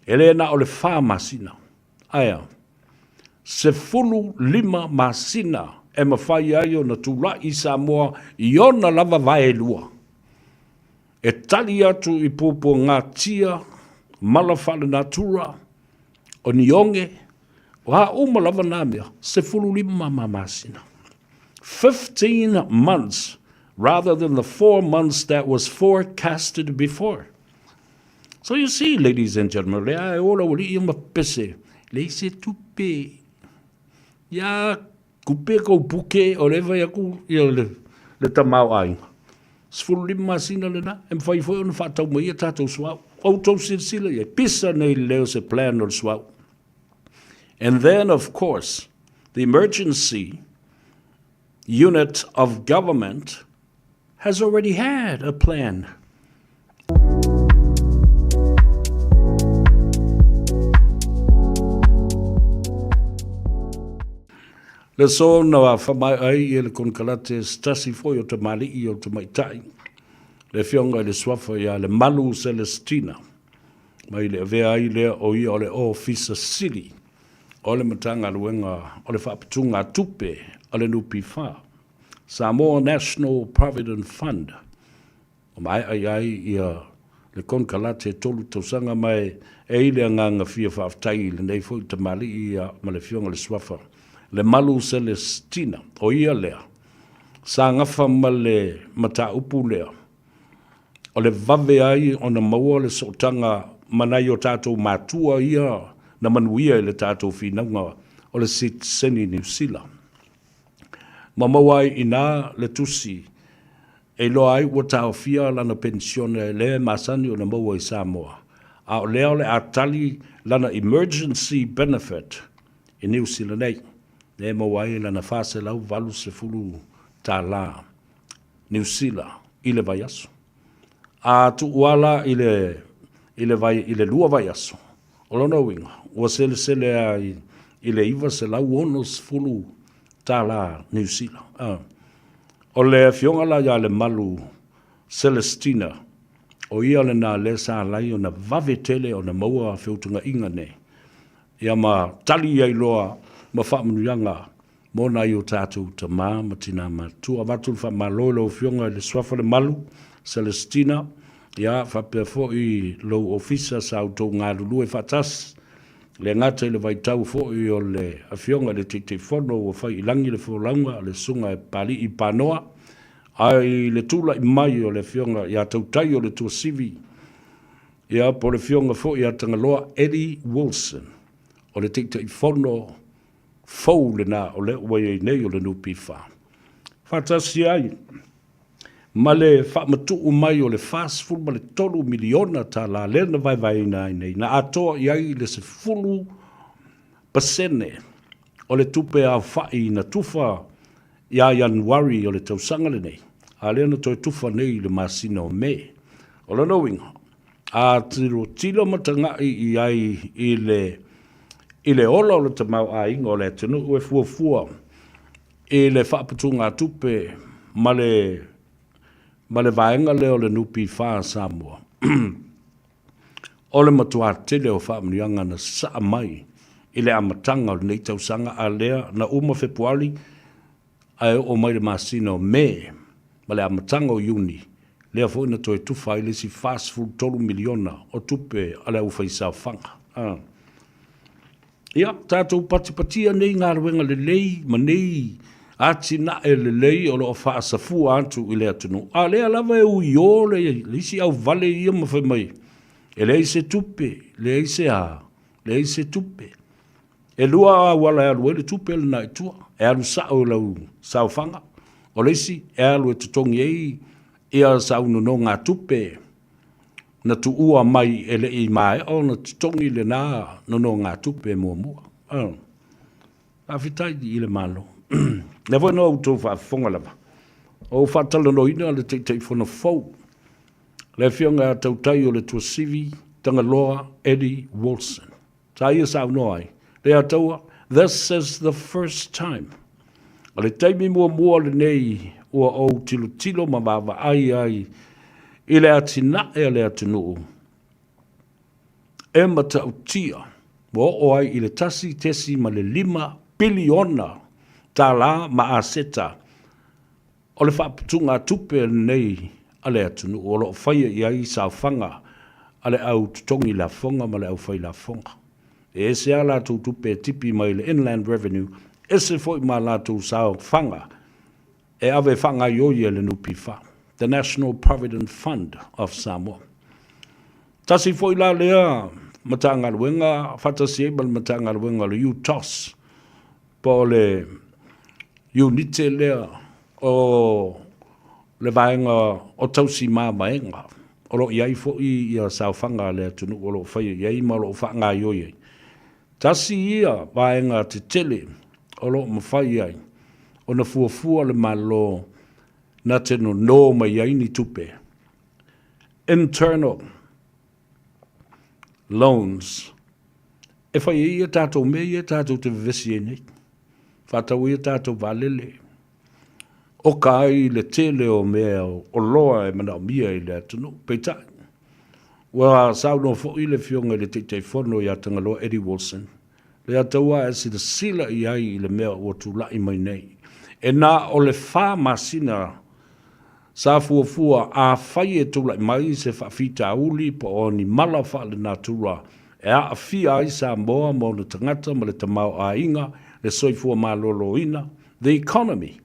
E le na o le 4 masina, ae a? 15 masina e mafai ai ona tulai Samoa i ona lava vaelua e tali atu i puapuagatia, mala faalenatura, o ni oge, o a uma lava na mea, 15 ma masina. 15 months rather than the 4 months that was forecasted before. So you see, ladies and gentlemen, lea e ola ua lii ma pese, leai se tupe. Ia kupe kou puke o le fai aku ia le, le tamaoaiga. 15 masina lena, e mafai foi ona faatau mai ia tatou suauu. Outou silasila i ai, pisa nei le leo se plan o le suauu. And then, of course, the emergency unit of government has already had a plan. Le aso na faamaea ai ia le konekarate se tasi foi o tamalii o le tamaitai, le Afioga i le Suafa ia Lemalu Celestina, mai le avea ai lea o ia o le Ofisa Sili o le Matagaluega o le Faaputuga Tupe a le NPF, Samoa National Provident Fund. Ua maea i ai ia le konekarate 3 tausaga ma e i le agaga fia faafetai i lenei foi tamalii ia ma le Afioga i le Suafa Lemalu Celestina, o ia lea sa gafa ma le mataupu lea o le vave ai ona maua le sootaga ma nai o tatou matua ia na manuia i le tatou finauga o le sitiseni Niu Sila. Ma maua ai i ina le tusi e iloa ai ua taofia lana penisione lea e masani ona maua i Samoa, a o lea o le a tali lana emergency benefit i Niu Sila nei, lea e maua ai lana $480 Niu Sila i le vaiaso. A tuuala i le, i le, vai, i le 2 vaiaso, o lona uiga, ua selesele ai i le $960 Niu Sila. O le afioga la ia Lemalu Celestina, o ia lena lea sa ala ai ona vave tele ona maua feutagaiga nei, ia ma tali ai loa ma faamanuiaga mo nai o tatou tama ma tina matutua. Avatu le faamalo i lau Afioga i le Suafa Lemalu Celestina, ia faapea foi lou ofisa sa outou galulue faatasi, le gata i le vaitau foi o le Afioga i le Taitaifono ua fai i lagi le folauga a le Susuga e Papalii Panoa, ae i le tulai mai o le Afioga ia Tautai o le Tuasivi, ia po o le Afioga foi ia Tagaloa Eddie Wilson, o le Taitaifono fou lena o lea ua i ai nei o le NPF. Faatasi ai ma le faamatuu mai o le $43 miliona tala lea na vaevaeina ai nei, na atoa i ai le 10% o le tupe aofai na tufa ia Ianuari o le tausaga lenei, a lea na toe tufa nei i le masina o Me. O lona uiga, a tilotilo ma tagai i ai i le i le ola o le tamaoaiga o le atunuu e fuafua i le faaputugatupe ma le ma le vaega lea o le NPF a Samoa, o le matua tele o faamanuiaga na sasaa mai i le amataga o lenei tausaga, a lea na uma Fepuari ae oo mai le masina o Me ma le amataga o Iuni, lea foi na toe tufa ai le isi $43 miliona o tupe a le aufaisaofaga. Ia, tatou patipatia nei galuega lelei ma nei atinae lelei o lo o faasafua atu i le atunuu, a o lea lava e uiō le isi auvale ia ma fai mai, e leai se tupe, leai se a, leai se tupe. E 2 auala e alu ai le tupe lena i tua, e alu sao i lau saofaga, o le isi e alu e totogi ai ia sau nonogatupe na tuua mai e le i maea ona totogi lena nonogatupe muamua. Faafetai i le Malo. Lea foi na outou faafofoga lava, o ou faatalanoaina le Taitaifono fou, le Afioga ia Tautai o le Tuasivi Tagaloa Eddie Wilson. Sa ia saunoa ai, lea taua, This is the first time. O le taimi muamua lenei ua ou tilotilo ma vaavaai ai i le atinae a le atunuu. E matautia ua oo ai i le 1.5 piliona tala ma aseta o le faaputugatupe lenei a le atunuu o lo o faia i ai saofaga a le au totogi lafoga ma le au fai lafoga. E ese a latou tupe e tipi mai le Inland Revenue, ese foi ma latou saofaga e ave e faagaioi e le NPF, the National Provident Fund of Samoa. Tasi foi la lea Matagaluega faatasi ai ma le Matagaluega o le UTOS, po o le iunite lea o le vaega o tausi mamaega o lo o i ai foi ia saofaga a le atunuu o lo o faia i ai ma o lo o faagaioi ai. Tasi ia vaega tetele o lo o mafai ai ona fuafua le Malo na te nono mai ai ni tupe, internal loans, e fai ai ia tatou mea ia tatou te vevesi ai nei, faatau ai a tatou vaalele, oka ai le tele o mea oloa e manaomia i le atunuu. Peitai, ua saunoa foi le Afioga i le Taitaifono ia Tagaloa Eddie Wilson, lea tau a e silasila i ai i le mea ua tulai mai nei. E na o le 4 masina sa fuafua afai e tulai mai se faafitauli po o ni mala faalenatura e aafia ai Samoa ma ona tagata ma le tamaoaiga, le soifua maloloina, the economy,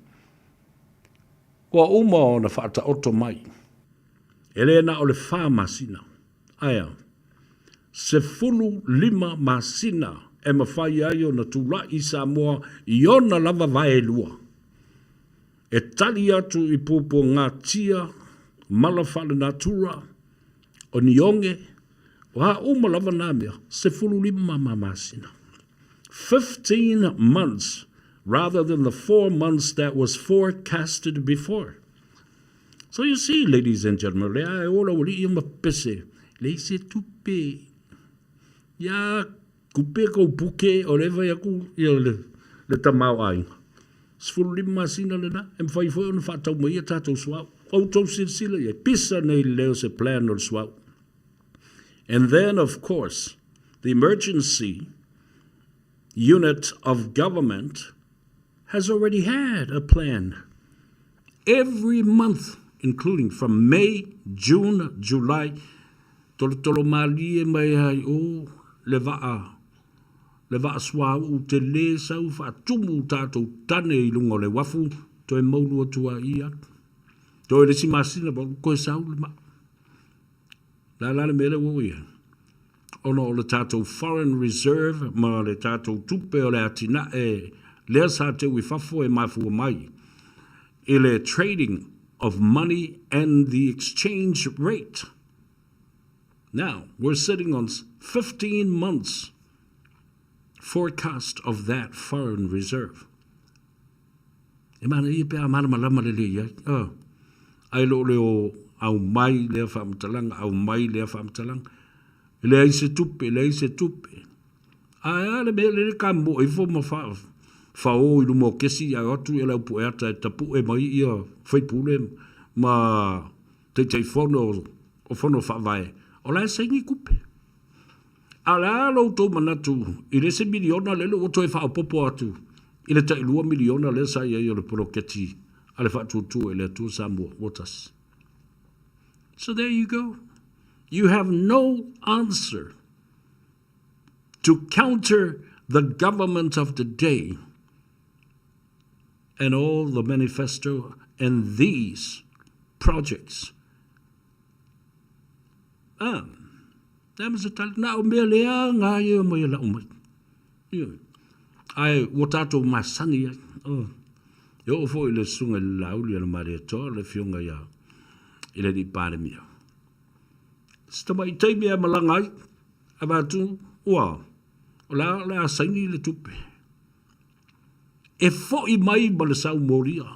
ua uma ona faataoto mai. E le na o le 4 masina, ae a? 15 masina e mafai ai ona tulai Samoa i ona lava vaelua e tali atu i puapuagatia, mala faalenatura, o ni oge, o a uma lava nā mea, 15 ma masina. 15 months rather than the 4 months that was forecasted before. So you see, ladies and gentlemen, lea e ola ua lii ma pese, leai se tupe. Ia kupe kou puke o le fai aku ia le, le tamaoaiga. 15 masina lena, e mafai foi ona faatau mai ia tatou suauu. Outou silasila i ai, pisa nei le leo se plan o le suauu. And then, of course, the emergency unit of government has already had a plan every month, including from May, June, July, tolotolo malie mai ai o le vaa, le vaa suauu tele sau faatumu tatou tane i luga o le uafu, toe maulu atu ai i alu. Toe le isi masina, koe sau le maa. Le a la le mea lea ua oo i ai? Ona o le tatou foreign reserve ma le tatou tupe o le atinae lea sa teu i fafo e mafua mai i le trading of money and the exchange rate. Now, we're sitting on 15 months forecast of that foreign reserve. E manaia pe a malamalama lelei ai. Oh. Ai lo le o aumai lea faamatalaga, aumai lea faamatalaga. E leai se tupe, leai se tupe. Ae a le mea lele ka moe ifo ma fa, faō i luma o kesi ae o atu ia le au pueata e tapu'e mai ia faipule ma Taitaifono o Fono Faavae, o la e saini tupe. A o le a lo outou manatu i le isi miliona lele ua toe faaopoopo atu i le tai $2 miliona lea sa i ai o le poloketi a le Faatuatua i le Atua Samoa ua tasi? So there you go. You have no answer to counter the government of the day and all the manifesto and these projects. Ah, le a ma se tali, na o mea leaga ia e omai e lau mai. Ioe. Ae ua tatou masani ai. Oh. E oo foi i le susuga i le Laauli a le Malietoa, le afioga ia i le alii Palemia. Se tamaitai mea e malaga ai, avatu, ua, o le a, o le a saini le tupe. E foi mai ma le saumolia,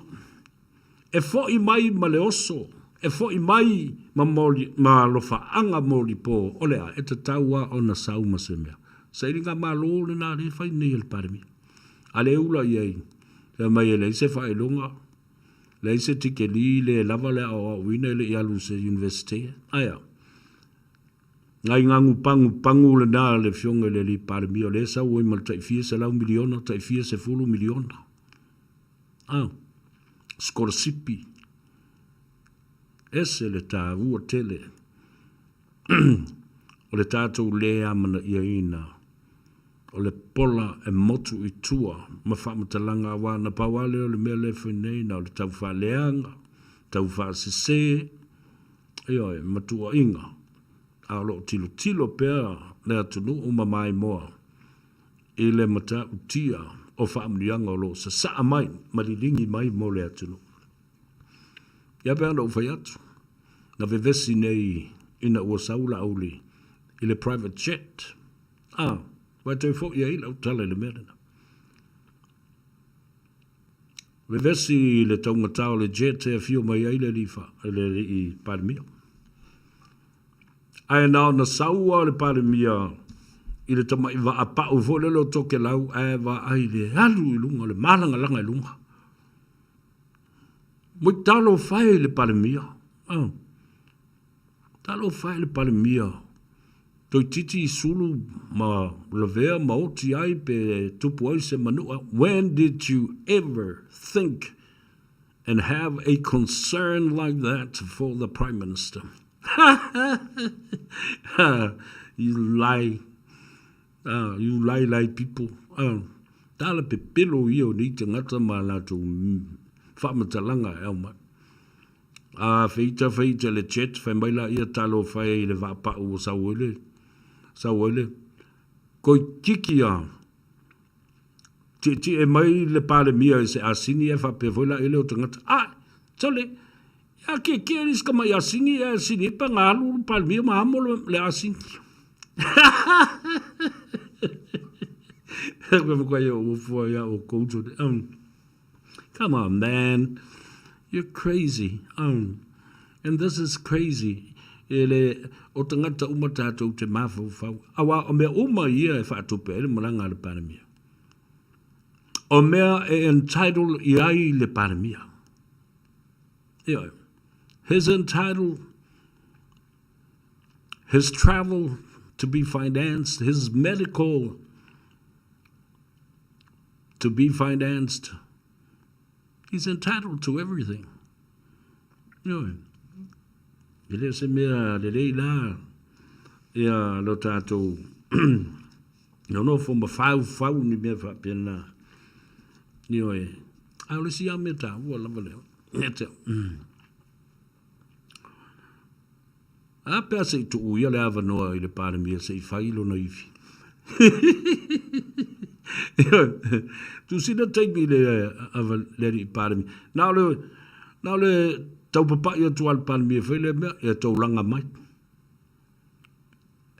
e foi mai ma le oso, e foi mai ma, moli, ma alofaaga molipo, o le a, e tatau lava ona sau ma se mea. Sailiga malo lena lea e fai nei e le Palemia. A le ula i ai, fai mai e leai se faailoga, leai se tikeli, le lava le aoaoina e le i alu i se Universite. Ae a? Nai gagu pagupagu lena a le Afioga i le Alii Palemia o lea e sau ai ma le tai fia selau miliona, tai fia sefulu miliona. A, sikolasipi. Ese le taua tele o le tatou le amanaiaina o le pola e motu i tua ma faamatalaga aua na pau lava lea o le mea lea e fai nei na o le tau faaleaga, tau faasese, ioe, ma tuuaiga, a o lo o tilotilo pea le atunuu ma maimoa i le matautia o faamanuiaga o lo o sasaa mai ma liligi mai mo le atunuu. Ia pei ona ou fai atu, na vevesi nei ina ua sau Laauli i le private jet. A, ua toe foi ai lau tala i le mea lena. Vevesi i le taugata o le jet e afio mai ai le alii, le alii Palemia. Ae na ona sau lava le Palemia i le tamai vaa pau foi lele o Tokelau ae vaai i le alu i luga, le malagalaga i luga. Moi talofa e i le Palemia. Ah. Talofa e i le Palemia. Toeitiiti sulu ma lavea ma oti ai pe tupu ai se manua. When did you ever think and have a concern like that for the Prime Minister? You lie. Ah, you lie lie people. Ah, tala pepelo ia o nei tagata ma latou faamatalaga e aumai. A feita feita le jet, fai mai laia talofa e i le vaapau ua sau ai le, sau ai le koitiki a tietie mai le Palemia i se asini ae faapea foi laia lea o tagata, Ae, sole, a kiekie le isi tamai asini ae sili ai pe ana alu le Palemia ma amo le asini. Come on man, you're crazy. And this is crazy. E le, o tagata uma tatou te mafaufau. Aua o mea uma ia e faatupe ai le malaga a le Palemia. O mea e entitle i ai le Palemia. Ioe. His entitled, his travel to be financed, his medical to be financed. He's entitled to everything. Ioe. E le o se mea lelei la ia lo tatou nonofo ma faufau ni mea faapena. Ioe. A o le isi lava mea taua lava lea. Ia te au. A pe a se i tuu ia le avanoa i le Palemia se i fai lona ivi. Tusina taimi i le, le alii Palemia. Na o le, na o le taupapai atu a le Palemia e fai lea mea, ia taulaga mai.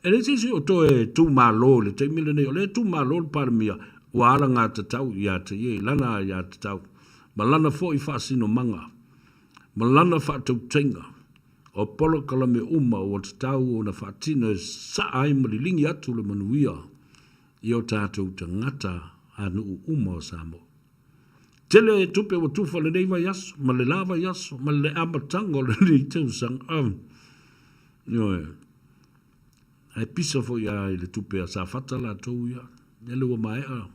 E leai se isi o toe tumalo i le taimi lenei, o lea e tumalo le Palemia, ua alagatatau ia te ia i lana aiatatau, ma lana foi faasinomaga, ma lana faatautaiga. O polokalame uma ua tatau ona faatino e saa ai ma liligi atu le manuia i o tatou tagata a nuu uma o Samoa. Tele tupe ua tufa lenei vaiaso ma le la vaiaso ma le amataga o lenei tausaga. Oh. Ioe. Ae pisa foi a i le tupe a Safata latou ia. Lele ua maea,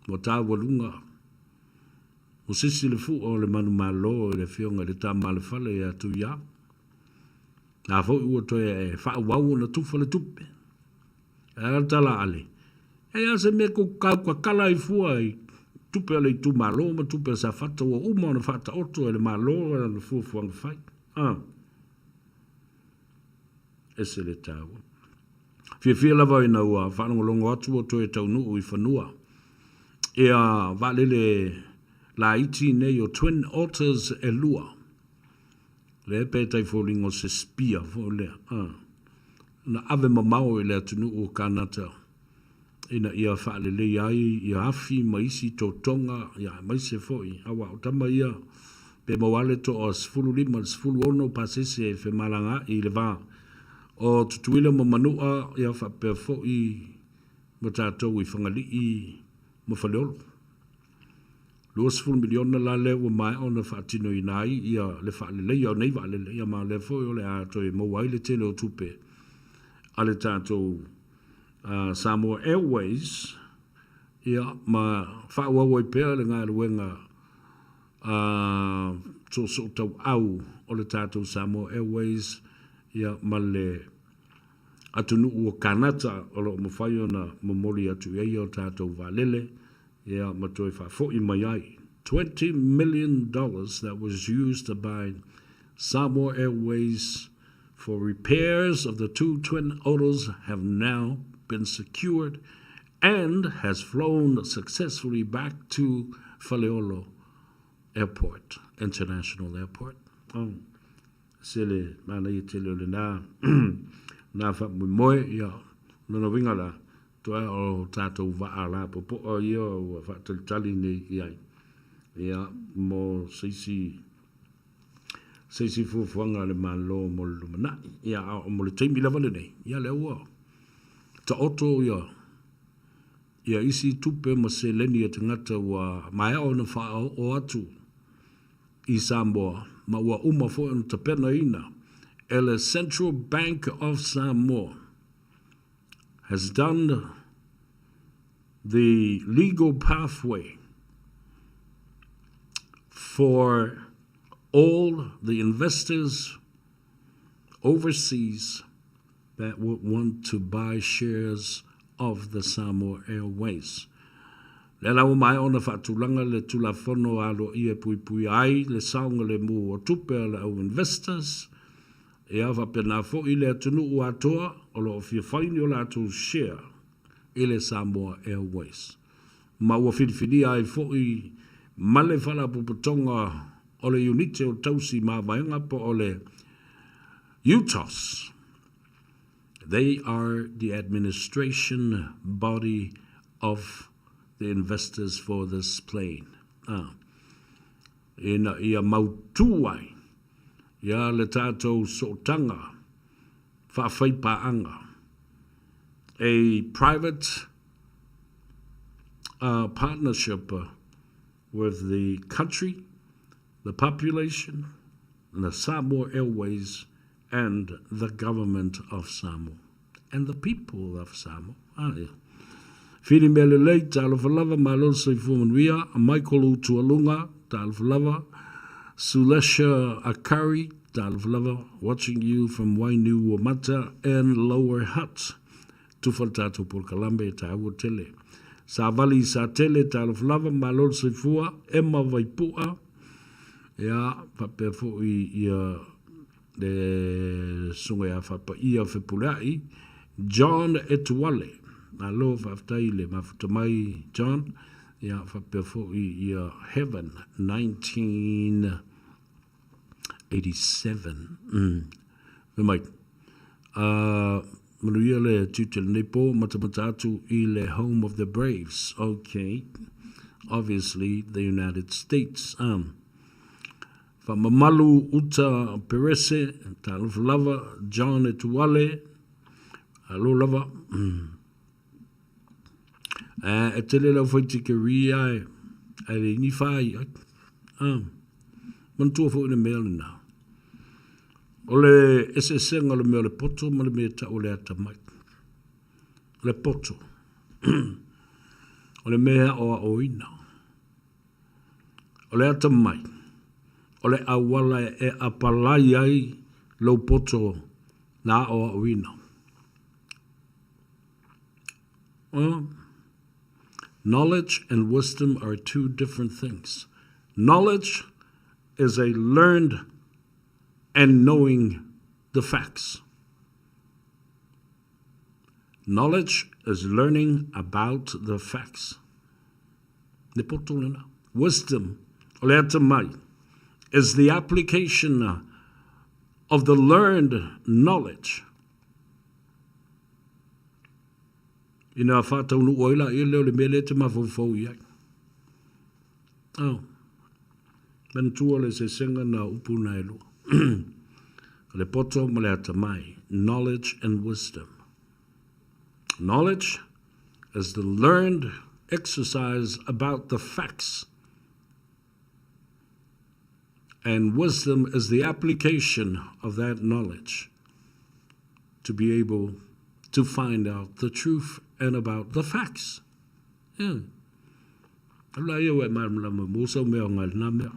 ua taualuga. O sisi le fua o le manumalo i le afioga i le Tama a le Fale ia Tuiao. Na foi ua toe faaauau ona tufa le tupe. Ae a le tala a Ale, E a se mea kou kaukakala ai fua i tupe a le itumalo ma tupe a Safata ua uma ona faataoto e le Malo lana fuafuaga fai. A. Ese le taua. Fiafia lava ina ua faalogologo atu ua toe taunuu i fanua ia vaalele laiti nei o Twin Otters e lua. Lea pe tai foliga o se spear foi lea. Na ave mamao i le atunuu o Kanata ina ia faaleleia ai ia afi ma isi totoga, ia aemaise foi aua o tama ia pe maua le toa 15 i le 16 pasese e femalagaai i le va o Tutuila ma Manua ia faapea foi ma tatou i Fagalii ma Faleolo. 20 miliona la lea ua maea ona faatinoina ai ia le faaleleia o nei vaalele, ia ma o lea foi o le a toe maua ai le tele o tupe. a le tatou Samoa Airways, ia, ma faaauau ai pea le galuega soosootauau o le tatou Samoa Airways ia ma le atunuu o Kanata o lo o mafai ona momoli atu i ai o tatou vaalele ia ma toe faafoi mai ai. $20 million that was used by Samoa Airways for repairs of the two Twin Otters have now been secured and has flown successfully back to Faleolo Airport, International Airport. Oh, se le manaia tele o lena na faamoemoe ia lona uiga la toe o tatou vaa lapopoa ia ua faatalitali nei i ai ia mo se isi se isi fuafuaga a le Malo mo le lumanai. Ia, a mo le taimi lava lenei, ia lea ua taoto ia ia isi tupe ma seleni a tagata ua maea ona faaoo atu i Samoa ma ua uma foi ona tapenaina e le Central Bank of Samoa has done the legal pathway for all the investors overseas that would want to buy shares of the Samoa Airways. Lea la ua maea ona faatulaga le Tulafono aloaia e puipuia ai le saogalemu o tupe a le au investors, ia faapena foi le atunuu atoa o lo o fia fai ni o latou share i le Samoa Airways. Ma ua filifilia ai foi ma le Faalapotopotoga o le Iunite o Tausi Mavaega po o le UTOS. They are the administration body of the investors for this plane. Ah. Ina ia mautū ai ia le tatou sootaga faafaipaaga, a private partnership with the country, the population, the Samoa Airways and the government of Samoa and the people of Samoa. Ah, yeah. Fili mea lelei, talofa lava, malo le soifua manuia, Michael Utualunga, talofa lava, Sulesha Akari, talofa lava, watching you from Wainuiomata and Lower Hutt. Tufa le tatou polokalame e tāua tele. Savali Satele, talofa lava, malo le soifua, Emma Vaipua, ia, faapea foi ia le susuga ia Faapaia Fepuleai, John Etuale, malo faafetai i le mafuta mai John, ia faapea foi ia Heaven 1987. Fai mai, manuia le tiute lenei po, matamata atu i le Home of the Braves. Okay, obviously the United States. Faamamalu uta Perese, talofa lava, John Etuale, alo lava. E tele lau fai tikeri ae, ae le ni whai ai. Manatua foi le mea lena. O le eseesega o le mea o le poto ma le mea e tau o le atamai. O le poto, o le mea e aoaoina. O le atamai, o le auala e apalai ai lou poto na aoaoina. Well, knowledge and wisdom are two different things. Knowledge is a learned and knowing the facts. Knowledge is learning about the facts. Le poto lena. Wisdom, o le atamai, is the application of the learned knowledge. Ina whātaunu ai la ia lea o le mea lea e te mafaufau i ai. Oh. Manatua le eseesega na upu na e lua. O le poto ma le atamai. Knowledge and wisdom. Knowledge is the learned exercise about the facts. And wisdom is the application of that knowledge to be able to find out the truth and about the facts. Yeah. Alu la ia ua e malamalama mo sau mea o ngai lena mea.